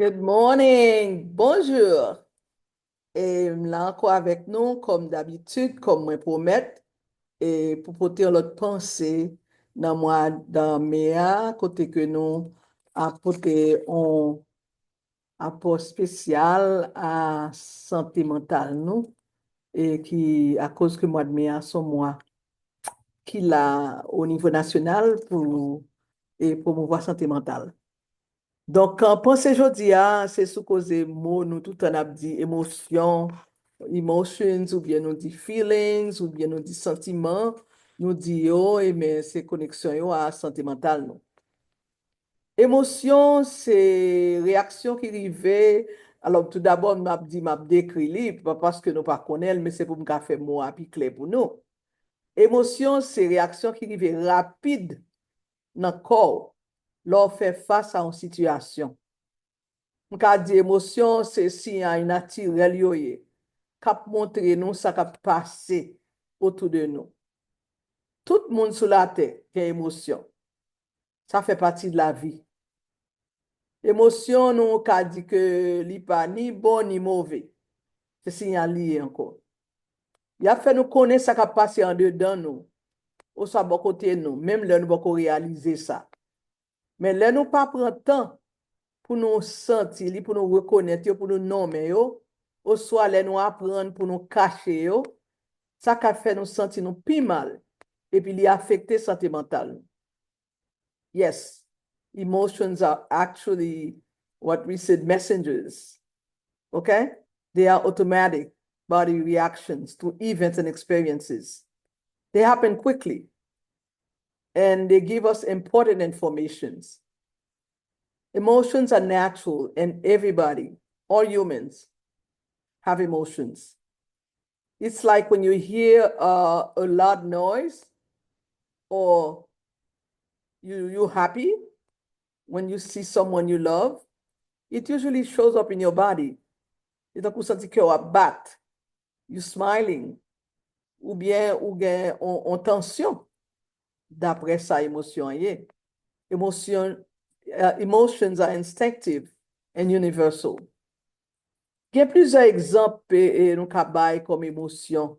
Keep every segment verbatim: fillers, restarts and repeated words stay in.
Good morning, bonjou. E m la ankò avèk nou, kòm dabitid, kòm mwen pwomèt, e pou pote yon lòt panse nan mwa dan me a, kote ke nou ap pote yon apò espesyal a sante mantal nou, e ki, akoz ke mwa de me a se yon mwa ki la o nivo nasyonal pou, e pwomouvwa sante mantal. Donk, an panse jodi a, se sou koze mo nou tout tan ap di emosyon, emotions, oubyen nou di feelings, oubyen nou di santiman, nou di yo, e men se koneksyon yo a sante mantal nou. Emosyon, se reyaksyon ki rive, alò, tou dabò, m ap di, m ap dekri li, pa paske nou pa konnen l, men se pou m ka fè mo a pi klè pou nou. Emosyon, se reyaksyon ki rive rapid nan kò w lè w fè fas a yon sitiyasyon. M ka di emosyon se siy natirèl yo ye, k ap montre nou sa k ap pase otou de nou. Tout moun sou latè gen emosyon. Sa fè pati de lavi. Emosyon nou ka di ke li pa ni bon ni move. Se siyal li ye ankò. Y ap fè nou konnen sa k ap pase andedan nou, oswa bò kote nou, menm lè nou poko reyalize sa. Men lè nou pa pran tan pou nou santi li, pou nou rekonèt yo, pou nou nonmen yo, oswa lè nou aprann pou nou kache yo, sa ka fè nou santi nou pi mal, epi li afekte sante mantal nou. Yes, emotions are actually what we said messengers. Okay? They are automatic body reactions to events and experiences. They happen quickly and they give us important informations. Emotions are natural and everybody, all humans, have emotions. It's like when you hear uh, a loud noise or you you happy when you see someone you love, it usually shows up in your body. Li tankou w santi kè w ap bat, you smiling, oubyen ou gen on, on tansyon, daprè sa emosyon an ye. Emosyon, uh, emotions are instinctive and universal. Gen plizyè egzanp e, e nou ka bay kòm emosyon.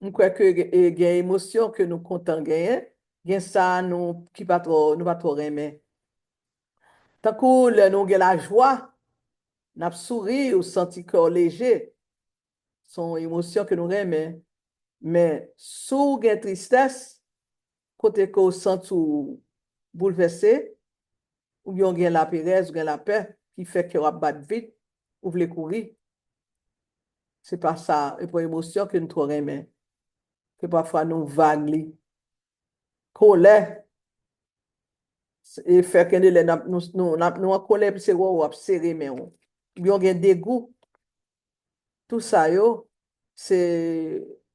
M kwè ke e, gen emosyon ke nou kontan genyen, gen sa nou ki pa twò, nou pa twò renmen. Tankou lè nou gen lajwa, n ap souri, ou santi kè w leje. Se yon emosyon ke nou renmen. Men, si w gen tristès, kote ke w santi w boulvèse, oubyen w gen laperèz, w gen lapè, ki fè kè w ap bat vit, ou vle kouri. Se pa sa, e pa emosyon ke nou twò renmen. Ke pafwa nou vag li. Kolè, e fè gen de lè n ap, nou, nou, n ap, nou an kolè, epi se wè w ap sere men w. Oubyen w gen degou. Tou sa yo, se,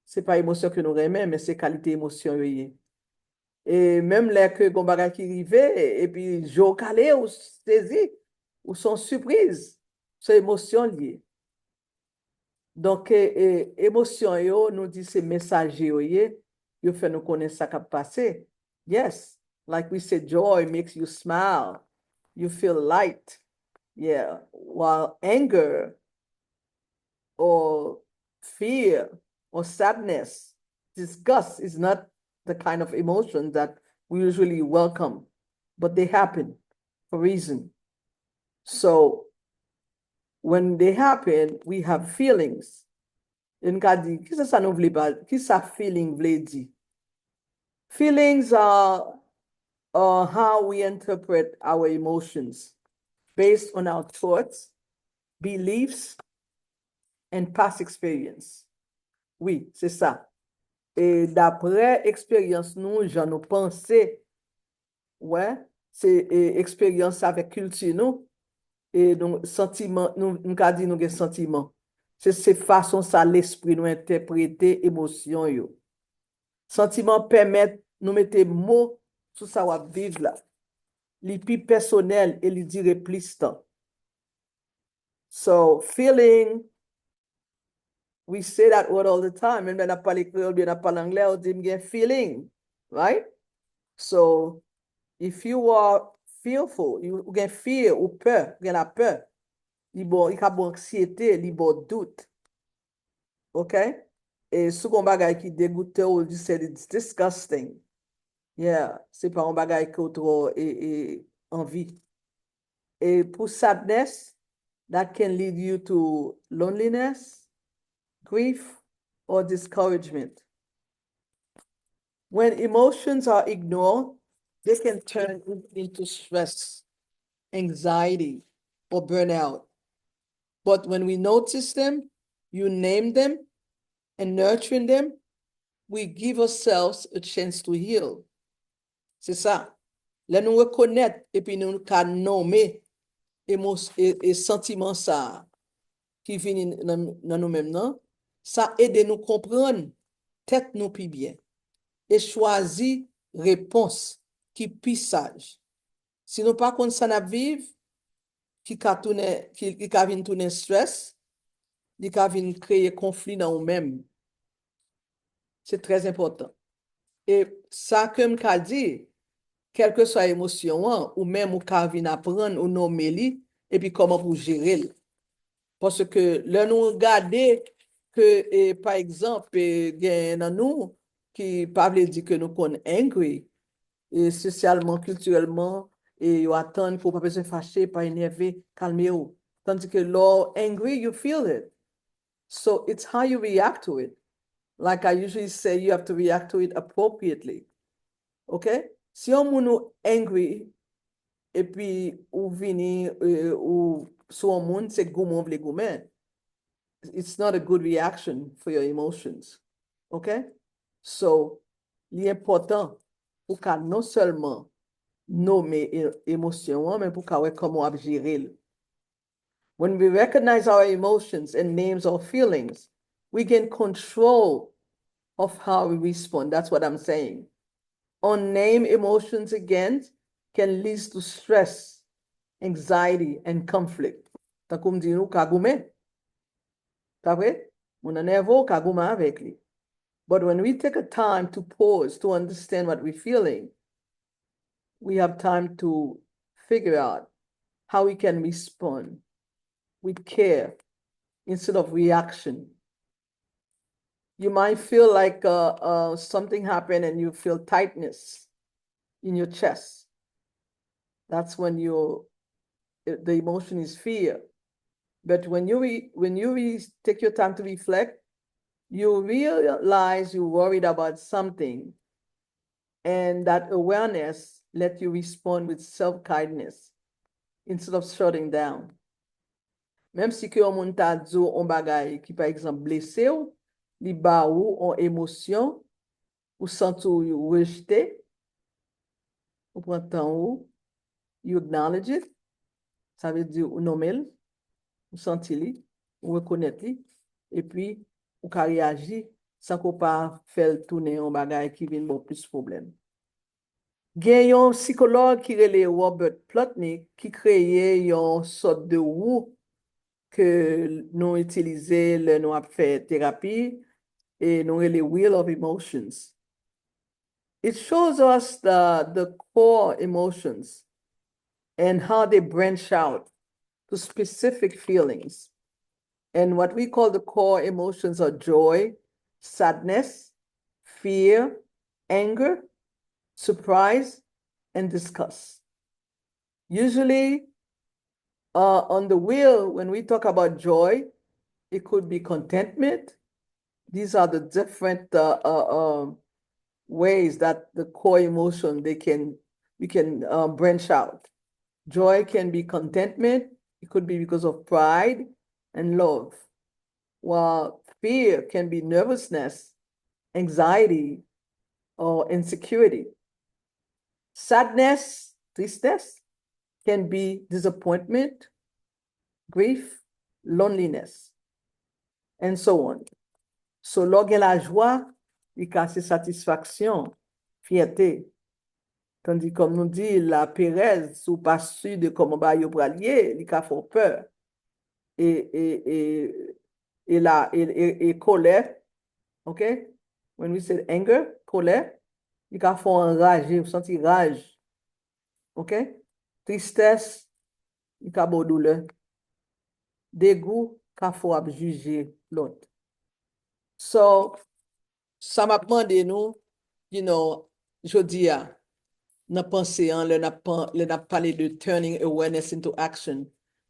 se pa emosyon ke nou renmen, men se kalite emosyon yo ye. E menm lè ke gon bagay ki rive, epi je w kale, ou sezi, ou se yon sipriz, se emosyon li ye. Donk, e, e, emosyon yo, nou di se mesaje yo ye, yo fè nou konnen sa k ap pase. Yes, like we say, joy makes you smile, you feel light. Yeah, while anger or fear or sadness, disgust is not the kind of emotion that we usually welcome, but they happen for a reason. So, when they happen, we have feelings. E n ka di, kisa sa nou vle pa, kisa feeling vle di? Feelings are, are how we interpret our emotions based on our thoughts, beliefs, and past experience. Wi, se sa. E daprè eksperyans nou, jan nou panse, wè, se e, eksperyans avèk kilti nou, e nou, santiman, nou, nou ka di nou gen santiman. Se, se fason sa lespri nou entèprete emosyon yo. Santiman pèmèt nou mete mo sou sa w ap viv la. Li pi pèsonèl e li dire plis tan. So, feeling, we say that word all the time. Menm lè n ap pale kreyòl, byen n ap pale anglè, ou di m gen feeling, right? So, if you are fearful, ou gen fear, ou pè, ou gen lapè. Li ba w, li ka ba w anksyete, li ba w dout. Ok? E si w gen yon bagay ki degoute w, you say it's disgusting. Yeah, se pa yon bagay ke w twò e, e, anvi. E pou sadness, that can lead you to loneliness, grief, or discouragement. When emotions are ignored, they can turn into stress, anxiety, or burnout. But when we notice them, you name them, and nurturing them, we give ourselves a chance to heal. Se sa. Lè nou rekonèt epi nou ka nonmen emos- e, e santiman sa a ki vini nan, nan nou menm nan, sa ede nou konprann tèt nou pi byen e chwazi repons ki pi saj. Si nou pa konn sa n ap viv, ki ka tounen, ki, ki ka vin tounen stress, li ka vin kreye konfli nan ou menm. Se trè enpòtan. E sa ke m ka di, kèlkeswa emosyon an, ou menm ou ka vin aprann ou nonmen li, epi kòman pou w jere l. Paske lè nou gade ke, e, pa egzanp, e, gen nan nou ki pa vle di ke nou konn angry, e sosyalman, kiltirèlman, e yo atann ke w pa bezwen fache, pa enève, kalme w. Tandis ke lè w angry, you feel it. So it's how you react to it. Like I usually say, you have to react to it appropriately. Ok? Si yon moun ou angry, epi ou vini, e, ou sou yon moun, se goumen w vle goumen. It's not a good reaction for your emotions. Ok? So, li enpòtan pou ka non sèlman nonmen e- emosyon an, men pou ka wè kòman w ap jere l. When we recognize our emotions and names our feelings, we gain control of how we respond. That's what I'm saying. Unnamed emotions again can lead to stress, anxiety, and conflict. Tankou m di nou, ka goumen. Pa vre? Moun nan nève w, ka goumen avèk li. But when we take a time to pause, to understand what we're feeling, we have time to figure out how we can respond with care instead of reaction. You might feel like, uh, uh, something happened and you feel tightness in your chest. That's when you, the emotion is fear. But when you re- when you re- take your time to reflect, you realize you're worried about something, and that awareness let you respond with self-kindness instead of shutting down. Menm si ke yon moun ta di w yon bagay ki, pa egzanp, blese w, li ba ou yon emosyon, ou santi w rejte, ou pran tan ou, you acknowledge it, sa vle di ou nonmen l, ou santi li, ou rekonèt li, epi ou ka reyaji san ke w pa fè l tounen yon bagay ki vin ba w plis pwoblèm. Gen yon sikològ ki rele Robert Plotnick ki kreye yon sòt de wou ke nou itilize lè nou ap fè terapi, e nou rele Wheel of Emotions. It shows us the, the core emotions and how they branch out to specific feelings. And what we call the core emotions are joy, sadness, fear, anger, surprise, and disgust. Usually, uh, on the wheel, when we talk about joy, it could be contentment. These are the different, uh, uh, uh, ways that the core emotion, they can, we can, uh, branch out. Joy can be contentment. It could be because of pride and love. While fear can be nervousness, anxiety, or insecurity. Sadness, tristesse, can be disappointment, grief, loneliness, and so on. So, lè w gen lajwa, li ka se satisfaksyon, fyète. Tandi, kòm nou di, laperèz, si w pa si de kòman bagay yo pral ye, li ka fè w pè. E, e, e, e la, e, e, e kòlè, ok? When we say anger, kòlè, li ka fè w anraje, ou santi raj. Ok? Tristès, li ka ba w doulè. Degou ka fè w ap jije lòt. So, sa m ap mande nou, you know, jodi a, nan panse an, lè n ap pan-, lè n ap pale de turning awareness into action,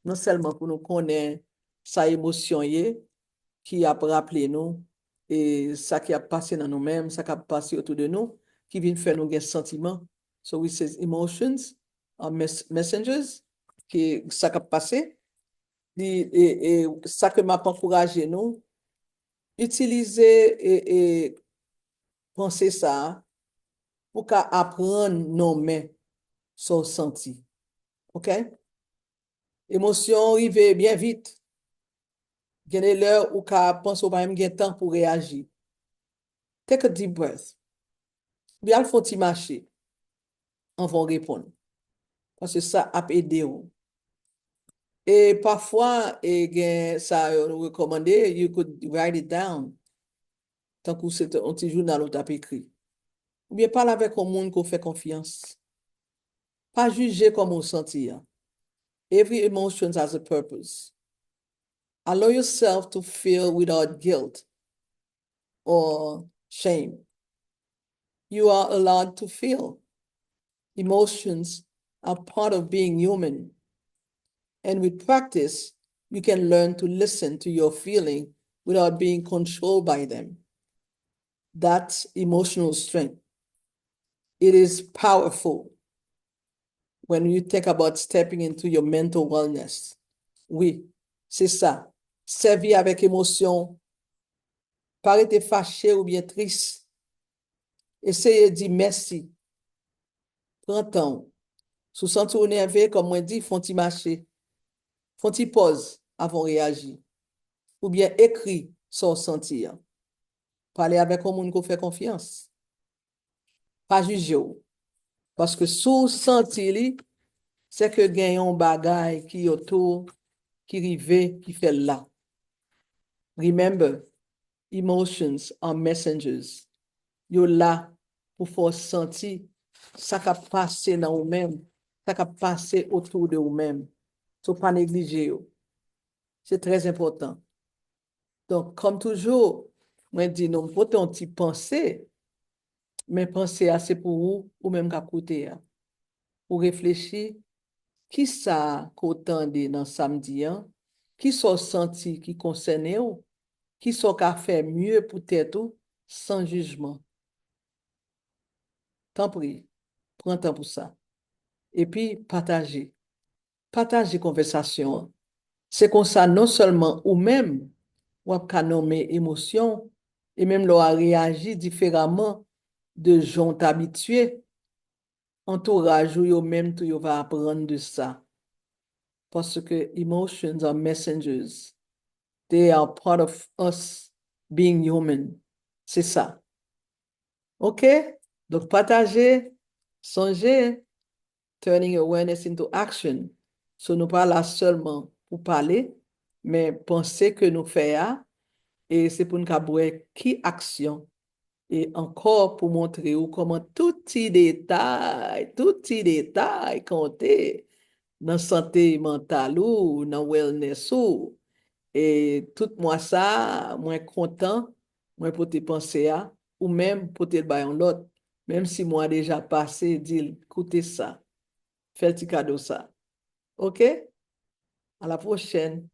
non sèlman pou nou konnen sa emosyon ye, ki ap raple nou, e sa ki ap pase nan nou menm, sa k ap pase otou de nou, ki vin fè nou gen santiman. So we say emotions are mes-, messengers, ki sa k ap pase. Li, e, e, sa ke m ap ankouraje nou, itilize, e, e, panse sa a pou ka aprann nonmen sa w santi. Oke? Emosyon rive byen vit. Gen de lè ou ka panse w pa menm gen tan pou reyaji. Take a deep breath. Oubyen al fè yon ti mache anvan w reponn. Paske sa ap ede w. E pafwa, e gen sa yo nou rekòmande, you could write it down. Tankou se te yon ti jounal ou t ap ekri. Oubyen pale avèk yon moun ke w fè konfyans. Pa jije kòman w santi a. Every emotion has a purpose. Allow yourself to feel without guilt or shame. You are allowed to feel. Emotions are part of being human. And with practice, you can learn to listen to your feeling without being controlled by them. That's emotional strength. It is powerful when you think about stepping into your mental wellness. Wi, se sa. Sèvi avèk emosyon. Pa rete fache oubyen tris. Eseye di mèsi. Pran tan w. Si w santi w nève, kòm mwen di, fè yon ti mache. Fè yon ti pòz avan w reyaji. Oubyen ekri sa w santi a. Pale avèk yon moun ke w fè konfyans. Pa jije w. Paske si w santi li, se ke gen yon bagay ki otou, ki rive, ki fè l la. Remember, emotions are messengers. Yo la pou fè w santi sa k ap pase nan ou menm, sa k ap pase otou de ou menm. So, pa neglije yo. Se trè enpòtan. Donk, kòm toujou, mwen di nou, m pote yon ti panse, men panse a se pou ou, ou menm k ap koute a. Ou reflechi, kisa ke w tande nan sa m di an? Kisa w santi ki konsène w? Kisa w ka fè mye pou tèt ou san jijman? Tanpri, pran tan pou sa. Epi, pataje. Pataje konvèsasyon an. Se konsa, non sèlman ou menm, w ap ka nonmen emosyon w, e menm lè w a reyaji diferaman de jan w t abitye, antouraj ou yo menm tou yo va aprann de sa. Paske emotions are messengers. They are part of us being human. Se sa. Oke? Donk, pataje, sonje, turning awareness into action. So, nou pa la sèlman pou pale, men panse ke nou fè a, e se pou n kab wè ki aksyon. E ankò pou montre w kòman tout ti detay, tout ti detay konte nan sante mantal ou, nan wellness ou. E tout mwa sa a, mwen kontan, mwen pote panse a, ou menm pote l bay yon lòt. Menm si mwa deja pase, di l, koute sa. Fè l ti kado sa. Oke? A la pwochèn.